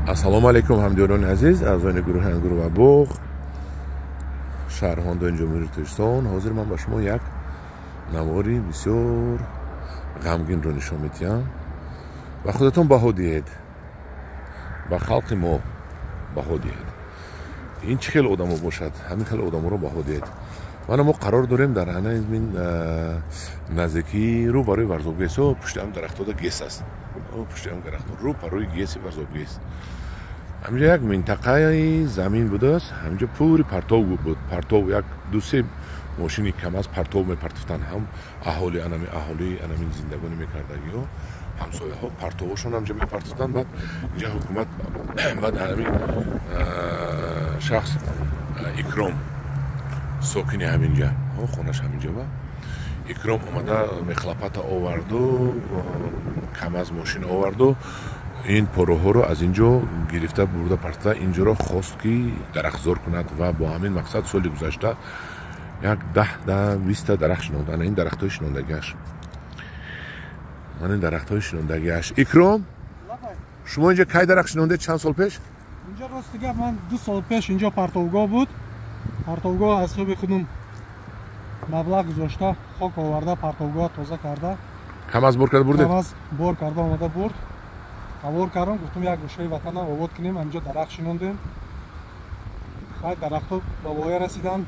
Ассалому алайкум ҳамдиёрони азиз, аъзоёни гурӯҳи Ангур ва боғ, шаҳрвандони Ҷумҳурии Тоҷикистон. Ҳозир ман ба шумо як навори бисёр ғамгинро нишон медиҳам ва худатон баҳо диҳед, ба халқи мо баҳо диҳед. Ин чӣ хел одамо бошад, ҳамин хел одаморо баҳо диҳед. Мана мо қарор дорем дар ҳамин наздикии рӯ барои Варзобгесо, пушти ҳам дарахтода гес аст, пушти ҳам дарахто рӯ барои геси Варзобгес. Ҳаминҷо як минтақаи замин будааст, ҳаминҷо пури партов буд. Партов як ду-се мошини КамАЗ партов мепартофтанд. Ҳам аҳоли, анами аҳоли, анамин зиндагонӣ мекардагиҳо, ҳамсояҳо партовошон ҳамҷо мепартофтанд. Баъд инҷа ҳукумат, баъд анами шахс Икром, сокини ҳаминҷа, хонаш ҳаминҷа ба Икром омада мехлапата оварду, КамАЗ мошин оварду, ин пороҳоро аз ин ҷо гирифта бурда партофта, инҷоро хост ки дарахтзор кунад ва бо ҳамин мақсад соли гузашта як 10-20 дарахт шинонд. Ана ин дарахтҳои шинондагиаш, ман ин дарахтҳои шинондагиаш. Икром, шумо инҷа кай дарахт шинондед? Чанд сол пеш? Инҷа рости гап, ман 2 сол пеш инҷо партовгоҳ буд. Партовгоҳ аз ҳисоби худум маблағ гузошта, хок оварда, партовгоҳ тоза карда. КамАЗ бор карда бурдед? КамАЗ бор карда омада бурд. Авор кардам, гуфтам як гӯшаи ватанам обод кунем, ҳаминҷо дарахт шинондем. Хай дарахтҳо ба воя расиданд.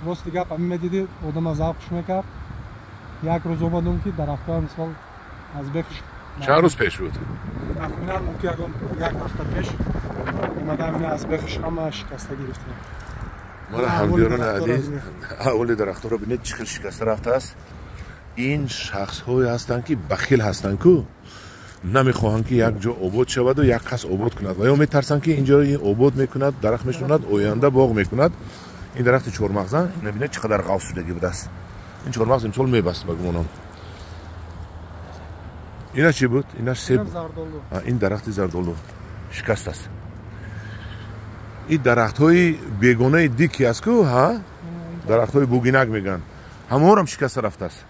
Рости гап, ҳамин медидӣ, одама завқш мекард. Як рӯз омадум ки дарахтҳо мисол аз бехш. Чанд рӯз пеш буд? Тахминан мумкин як ҳафта пеш омадам, аз бехш ҳама шикаста гирифтем. Мана ҳамдиёрони азиз, аввали дарахтҳоро бинед чӣ хел шикаста рафтааст. Ин шахсҳое ҳастанд ки бахил ҳастанд ку, намехоҳанд ки як ҷо обод шаваду як кас обод кунад ва ё метарсанд ки инҷо обод мекунад, дарахт мешинонад, оянда боғ мекунад. Ин дарахти чормағза набинед чӣ қадар ғафз шудагӣ будааст. Ин чормағз имсол мебаст ба гумонам. Ина чӣ буд? Ина себ. Ин дарахти зардолу шикаст аст. Ин дарахтҳои бегонаи дикӣ аст ку, ҳа? Дарахтҳои бугинак мегӯянд, ҳамаҳорам шикаста рафтааст.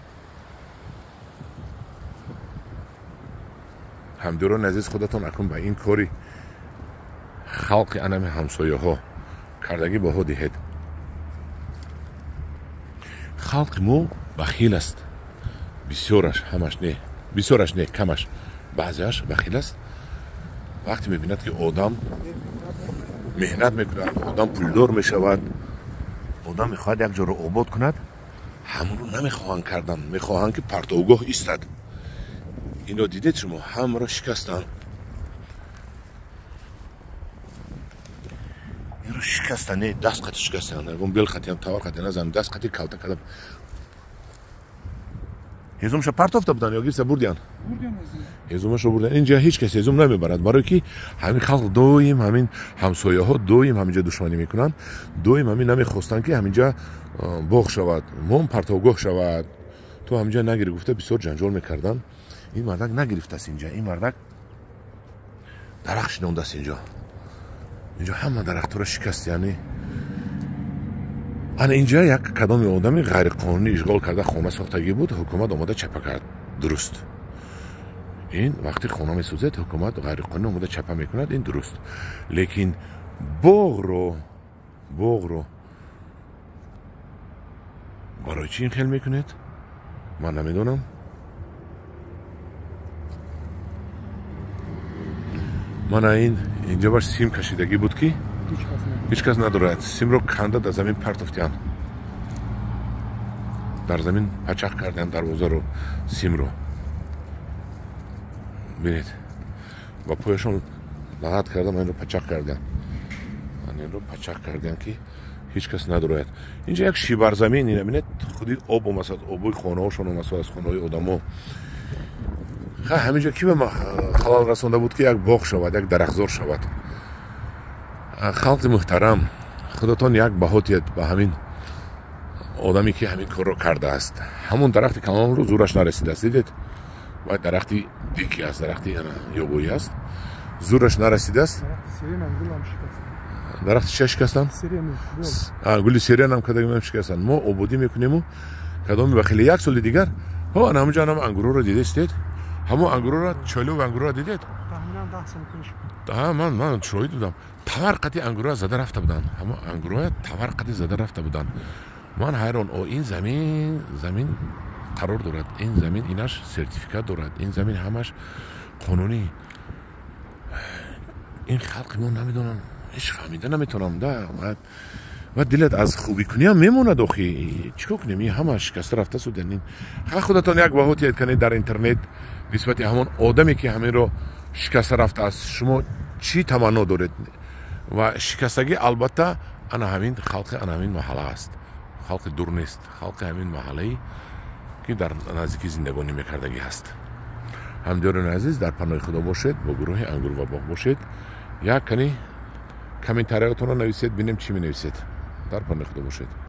Ҳамдиёрони азиз, худатон акун ба ин кори халқи анами ҳамсояҳо кардагӣ баҳо диҳед. Халқи мо бахил аст, бисёраш, ҳамаш не, бисёраш не, камаш, баъзеаш бахил аст. Вақте мебинад ки одам меҳнат мекунад, одам пулдор мешавад, одам мехоҳад як ҷоро обод кунад, ҳамонро намехоҳанд кардан, мехоҳанд ки партовгоҳ истад. Инро дидед шумо, ҳамаро шикастанд. Инро шикастанд, не даст қати шикастанд, ягон бел қатиам, тавар қати назан, даст қати калта карда. Ҳезумша партофта буданд ё гирифта бурдиянд? Ҳезумашро бурдиянд. Инҷа ҳеҷ кас ҳезум намебарад, барое ки ҳамин халқ доим, ҳамин ҳамсояҳо доим ҳаминҷа душманӣ мекунанд, доим ҳамин намехостанд ки ҳаминҷа боғ шавад, мом партовгоҳ шавад. Ту ҳаминҷа нагири гуфта бисёр ҷанҷол мекарданд. Ин мардак нагирифтааст инҷа, ин мардак дарахт шинондааст инҷо. Инҷо ҳама дарахтҳоро шикаст, яъне ана инҷа як кадоми одами ғайриқонунӣ ишғол карда хона сохтагӣ буд, ҳукумат омада чапа кард. Дуруст. Ин вақти хона месӯзед, ҳукумат ғайриқонунӣ омада чапа мекунад, ин дуруст. Лекин боғро барои чӣ ин хел мекунед? Ман намедонам. Мана ин инҷа баш сим кашидагӣ буд ки ҳеҷ кас надорад. Симро канда дар замин партофтиянд, дар замин пачақ карданд дарвозаро, симро. Бинед, ба пояшон лағат карда, ман инро пачақ кардам, ман инро пачақ кардам ки ҳеҷ кас надорад. Инҷа як шибарзамин, ина бинед, худи об омасад, обои хонаҳошон омасад, аз хонаҳои одамо. Ха, ҳаминҷо ки ба халал расонда буд ки як боғ шавад, як дарахтзор шавад. Халқи муҳтарам, худатон як баҳо диҳед ба ҳамин одаме ки ҳамин корро кардааст. Ҳамон дарахти калонро зӯраш нарасидааст, дидед? Ва дарахти дикӣ аст, дарахти ёбоӣ аст, зӯраш нарасидааст. Дарахти чия шикастанд? Гули серенам кадагимам шикастанд. Мо ободӣ мекунему кадоми бахили. Як соли дигар ҳо ана ҳаминҷо анам ангурҳоро дидестед? Ҳамон ангурҳоро, чойлу ангурҳоро дидед? Чанд даҳ сол пеш. Ман шоҳид будам, тавар қати ангурҳоя зада рафта буданд. Ҳама ангурҳоя тавар қати зада рафта буданд. Ман ҳайрон, о ин замин қарор дорад, ин замин инаш сертификат дорад, ин замин ҳамаш қонунӣ. Ин халқи мо намедонам, ҳеҷ фаҳмида наметавонам да. Ва дилат аз хубикуниам мемонад. Охи, чӣ кор кунем? Ин ҳама шикаста рафта суд. Худатон як баҳо тиҳед канед дар интернет нисбати ҳамон одаме, ки ҳаминро шикаста рафтааст. Шумо чӣ таманно доред? Ва шикастагӣ, албатта, ана ҳамин халқи ана ҳамин маҳалла аст. Халқи дур нест, халқи ҳамин маҳаллае, ки дар наздикӣ зиндагонӣ мекардагӣ ҳаст. Ҳамдиёрони азиз, дар паноҳи Худо бошед, бо гурӯҳи «Ангур ва боғ» бошед. Як кани комментариятонро нависед, бинем, чӣ менависед. Дар паноҳи Худо бошед.